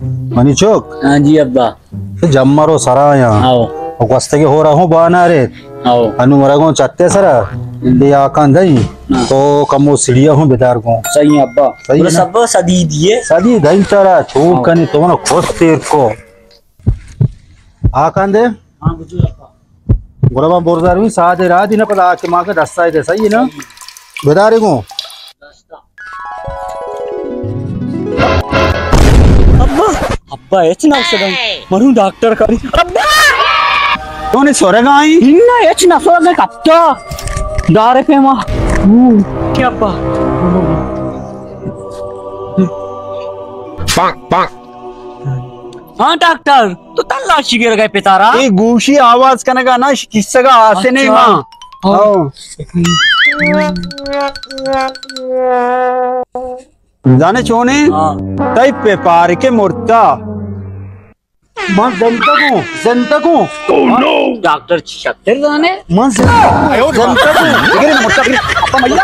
منی چک۔ ہاں جی ابا۔ جمر و سرایاں۔ آؤ۔ و گوستگی ہورا ہوں بانارے۔ آؤ۔ انو مرگوں چتے سرا۔ ہم۔ دے آکان دئی۔ ہاں۔ تو کمو سڑیا ہوں بدار گوں۔ صحیح ابا۔ صحیح ہے بس نا؟ ابا سدی دیے۔ سدی دئی ترا چوک آؤ۔ کنی تو نا خوش تیر کو۔ آکان دے۔ ہاں، بجو ابا۔ گڑا ما برزا روی ساعت را دی نہ پدا کہ ما کے دستا دے صحیح ہے نا؟ بدارے گوں۔ ابا، ابا، ہچ نہ شدن۔ مروں ڈاکٹر کاری۔ ابا! تو نے سورگائی؟ نہ، ہچ نہ سورگائی کپتا۔ دارے پیما۔ کیا ابا؟ ہاں ڈاکٹر، تو تلاشی گر گئے پتارا؟ اے گوشی آواز کنگا نہ، کسگا آسے نہیں اچھا۔ ماں۔ ہاں۔ ہاں۔ زانے چونے؟ ہاں۔ تئی پہ پارے کے مرتا۔ من زندگوں، زندگوں۔ ڈاکٹر چی شتر زانے؟ من زندگوں، زندگوں۔ بگرے مرتا، بگرے۔ اپا مجھے۔